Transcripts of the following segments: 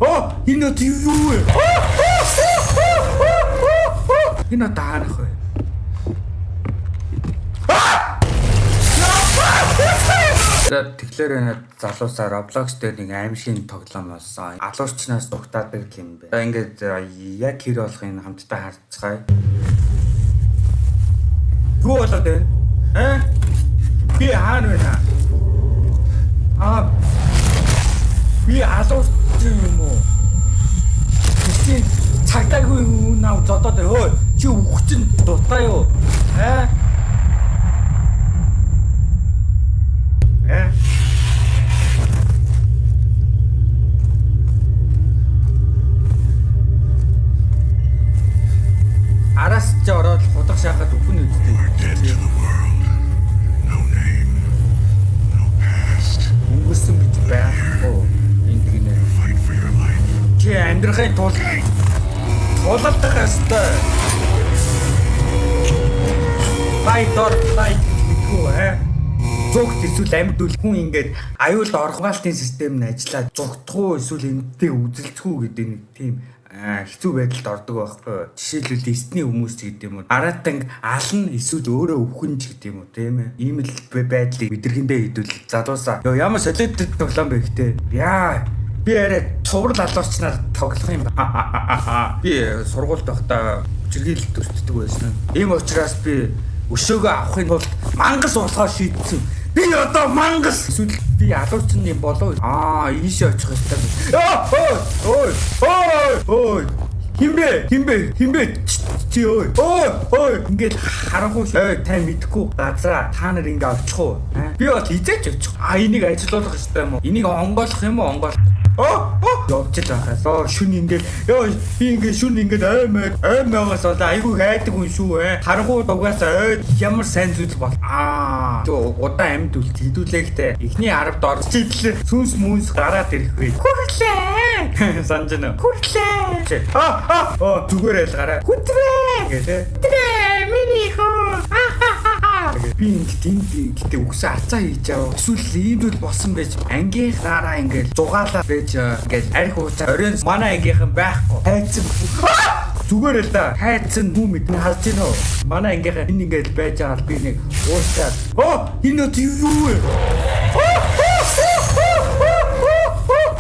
Оо, энэ одоо юу вэ? Энэ одоо хаанах вэ? За, тэгэхээр энэ залуусаа Roblox дээр нэг аимшигын тоглоом болсон. Алуурчнаас дугтаадаг юм бэ. За, ингээд яг хэр болохыг хамтдаа харцгаая. Юу болоод байна? Аа? Би хаана байна? Аа, би алуурчин юм уу? Чи цагдаагүй нав зодоод өө, чи үхчин дутаа юу? Аа? Э? Араас чи ороод худах шахаад үхэн үсттэй. Dead to the world. No name. No past. Өнгөрсөн гэж байхгүй. Энд гинэ. Fight for your life. Чи амьдрахын тулд тулалдах ёстой. Fight or flight гэдэггүй ээ. Зүгт эсвэл амьд үл хүн ингээд аюулд орхгаалтын систем нь ажиллаад зүгтэх үү эсвэл эмдтэй үзэлцэх үү гэдэг нэг тийм хэцүү байдалд ордог байхгүй. Жишээлбэл эсний хүмүүс ч гэдэг юм уу. Аратанг ална эсвэл өөрөө өвхөн ч гэдэг юм уу, тийм ээ. Ийм л байдлыг мэдрэхэндээ хэдүүл залуусаа. Йоо, ямар солиод тоглоом бэ гэтээ. Яа, би арай цуврал алуурчнаар тоглох юм ба. Би сургуульд байхдаа жиргэл төсддөг байсан. Ийм учраас би өшөөгөө авахын тулд мангас болохоо шийдсэн. Би одоо мангас, эсвэл би алуурчин юм болов. Аа, ийшээ очих ёстой. Аа, ой, ой, ой, ой. Химбэ, химбэ, химбэ, чи ой. Ой, ой, ингээд харанхуй. Ой, та мэдхгүй газраа та нар ингээ очих уу? Би бол хизээч очих. А, энийг ажилуулах ёстой юм уу? Энийг онгойлох юм уу? Онгойл. Оо, явж л байхаас. Оо, шүн ингээд, ёо, би ингээд шүн ингээд ой оймоогоос бол айгүй хайдаг хүн шүү ээ. Харанхуй дугаас ой ямар сайн зүйл бол. Аа, удаан амьд үлд хэдүүлээхтэй. Эхний 10-д орж идлээ. Сүнс мүнс гараад ирэх вэ. Хүрлээ. Санаж байна уу? Хүрлээ. Аа, аа, зүгээр айл гараа. Хүтрээ гэлээ. Хүтрээ миний хөө. Би ингээд энд гэтээ үгсэн ацаа хийж аваа. Эсвэл ийм зүйл болсон байж ангийнхаараа ингээд зугаалаа байж ингээд арх уучаа оройн манай ангийнхан байхгүй. Хайцсан зүгээр л да. Хайцсан хүн мэднэ харж гин үү? Манай ангийнхан энэ ингээд байж байгаа л би нэг уушаа. Оо, энэ одоо юу вэ?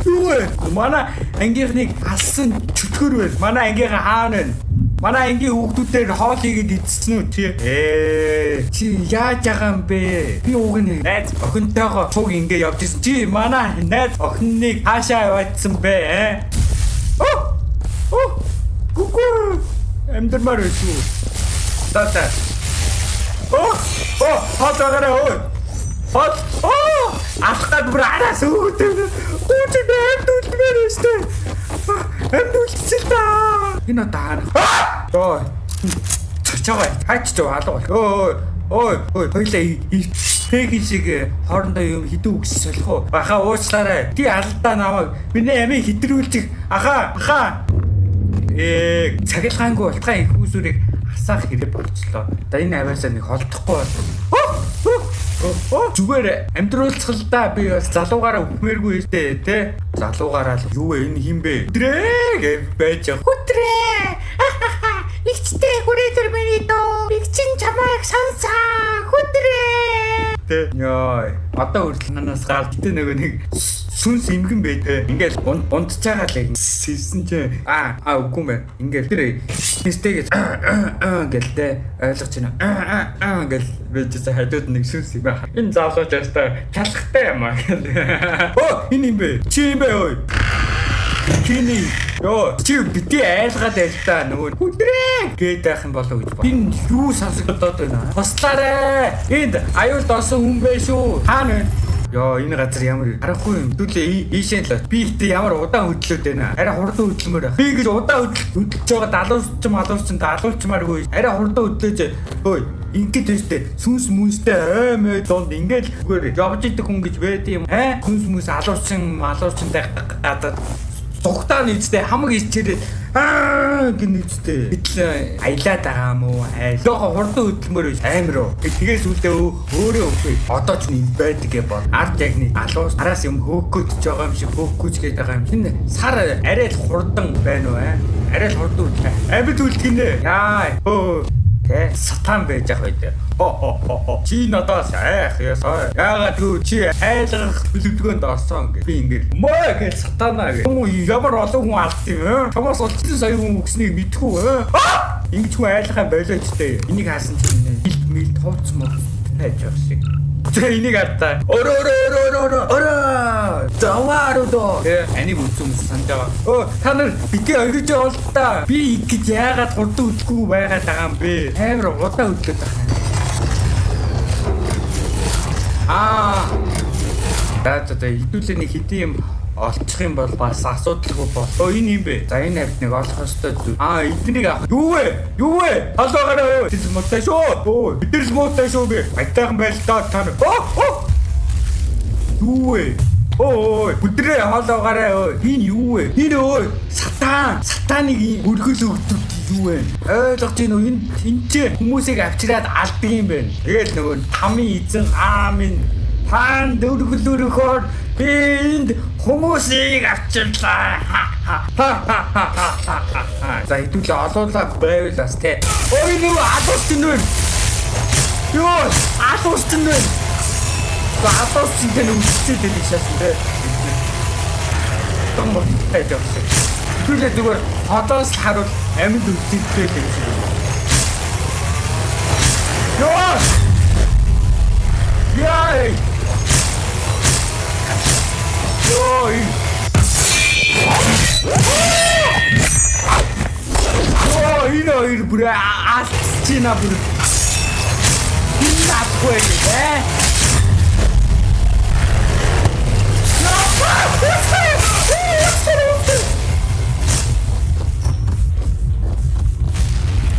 Юу вэ? Манай ангийнхныг алсан чөтгөр байна. Манай ангийнхан хаана вэ? Манай ангийн хүүхдүүдээр хоол хийгээд идсэн үү чи? Чи яаж байгаа юм бэ? Би уг нь найз охинтойгоо цуг ингэ явж исэн. Чи манай найз охиныг хаашаа яваадсан бэ? Э? Оо! Оо! Гүгү! Амьдрмаар байна шүү. За за. Оо! Оо! Хол байгаарай ой! Хол! Оо! Алах гад бүр араас өгдөг. Гүч би амьд үлдмээр байна шүү дээ. Амьд үлдчихэл та. Энэ одоо хаана? Йоо. Чачаага хайч ч алга бол. Ой ой ой, хоёлаа пэгийн шиг хоорондоо юм хідэн үгс солих уу? Аха, уучлаарай. Ти алдаа намайг. Миний амийг хэтрүүлчих. Аха, аха. Цахилгаангүй болтгай их усүрийг асаах хэрэг болчлоо. За, энэ авиасаа нэг холдохгүй бол. Зүгээр амьдруулцгалдаа би бас залуугаараа үхмээргүй штэ, тэ? Залуугаараа л юу вэ, энэ хин бэ? Хүтрээ гэж байж байгаа. Хүтрээ. Игчтэй хүрээдэр миний дуу. Игчин чамайг сонсоо. Хүтрээ. Тэ. Йой. Одоо хүртэл манаас гал гэтээ нөгөө нэг сүнс имгэн бэ тэ. Ингээл унтж байгаа л сэлсэн чи аа аа үгүй юм байна. Ингээл тэр мистэйг гэл тэ ойлгож байна. Аа гэл байж хажууд нэг сүнс юм байна. Энэ залууч ястай чалхтай юм аа гэл. Оо, энэ юм бэ? Чи юм бэ ой? Чиний. Йоо, чи бити айлгаад байл та нөгөө хүдрээ гээд байх юм болов гэж бод. Энэ юу сонсогдоод байна? Туслаарай. Энд аюулд орсон хүн бэ шүү. Хаана вэ? Йоо, энэ газар ямар харахгүй юм. Дүүлээ ийшээ л. Би ихтэй ямар удаан хөдлөөд байна. Арай хурдан хөдөлмөр байх. Би ингэж удаан хөдөлж байгаа далуурч малуурчин далуурчмааргүй. Арай хурдан хөдлөөж. Ой, ингэж өстэй сүнс мүнстэй ой мой донд ингээд зүгээр явж идэг хүн гэж байд юм. Аа, сүнс мүнс алуурчин малуурчинтай гадаад зүгтаа нийцтэй хамаг ичээрээ аа гин нийцтэй. Эсвэл аялаад байгаа юм уу? Айл. Жохо хурдан хөдөлмөр биш амар уу. Тэгээ сүлдээ өөрөө үгүй. Одоо ч юм байдаг гэж бод. Ард яг нэг алуус араас юм хөөх гэж байгаа юм шиг хөөх гэж гээд байгаа юм. Энэ сар арай л хурдан байна уу аа? Арай л хурдан хөдлөө. Амьд үлдгэнэ. Яа. Хөө. Тэ сатан байж ах байд. Хо хо хо хо. Чи надаас айх ясаа. Яагаад гэвэл чи айлгах төлөвлөгөөнд орсон гэж. Би ингээд мөө гэж сатанаа гэж. Хүмүүс ямар олон хүн алдсан юм ээ? Чамаас олцсон сая хүн өгснийг мэдхгүй ээ. Ингэж хүн айлгахаа болооч тээ. Энийг хаасан чинь хилд мэлд хууц мууц байж байгаа шиг. Тэгээ энийг хардаа. Өрөө өрөө өрөө өрөө өрөө. Заваар өдөө. Тэгээ аниг үзсэн хүмүүс санаж байгаа. Өө та нар битгий оргиж байгаа л та. Би ингэж яагаад хурдан хөдлөхгүй байгаад байгаа юм бэ? Амар удаан хөдлөд байгаа. Аа. За за за хэдүүлээ нэг хэдийн юм олчих юм бол бас асуудалгүй бол. Өө энэ юм бэ? За энэ хавьд нэг олох ёстой зүйл. Аа эднийг авах. Юу вэ? Юу вэ? Халуугаараа юу? Тэд муутай шүү. Өө бид нар л муутай шүү би. Баятайхан байл та та нар. Оо оо. Юу вэ? Өө бүдрээ хоолоогаарай өө. Энэ юу вэ? Энэ өө сатан. Сатаныг өргөл өгдөг юу вэ? Ойлгож гин үү? Энэ тэнцээ хүмүүсийг авчираад алдаг юм байна. Тэгэл нөгөө тамын эзэн аамын таан дөргөлөрөхөөр би энд хүмүүсийг авчирлаа. За хэдүүлээ олуулаа байвал бас те. Ой нөгөө алуурч нь байна. Йоо, алуурч нь байна. Алуурч нь үсчээд байдаг шаасан те. Том боттой явсан. Хэдүүлээ зүгээр холоос л харуул амьд үсчээд л юм шиг. Йоо! Яй! Йоо! Йоо, энэ хоёр бүр алдчихна бүр. Энэ авахгүй ээ.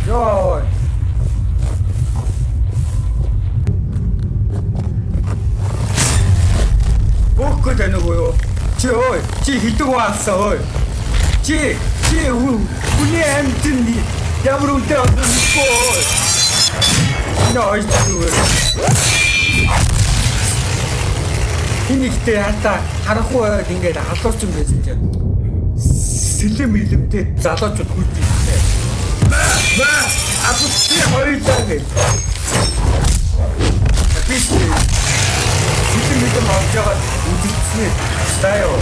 Йоо! Бөөх гэж байна уу юу? Чи ой, чи хилдэг хаалсан ой. Чи хүний амьд нь ямар үнэтэй болсон мэдэхгүй ой. Энэ ой зүгээр. Энэ ихтэй хата харахгүй байгаад ингээд халуурч юм байсан чинь сэлэм илэмтэй залуучууд хүйж ирсэн. Маа алуурч чи хоёулаа гэж. Би сэлэм илэм авч байгаа үзэлцснээ таа юу.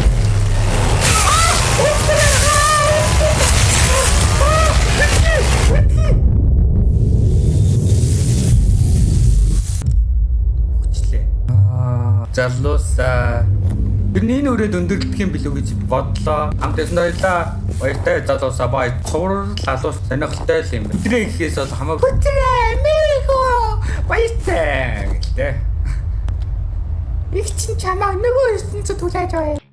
Хүчлээ. Аа, залуусаа. Тэр нь энэ үрээд өндөрлөдөг юм билүү гэж бодлоо. Хамт байсан баярлаа. Баяртай залуусаа бай. Цуврал алуус сонирхолтой л юм байна. Өдрөө гэхээс бол хамаагүй. Өдрөө мэрэгөө. Баяртай гэлтэй. Их чинь чамаа нөгөө ертөнцид хүлээж аваа.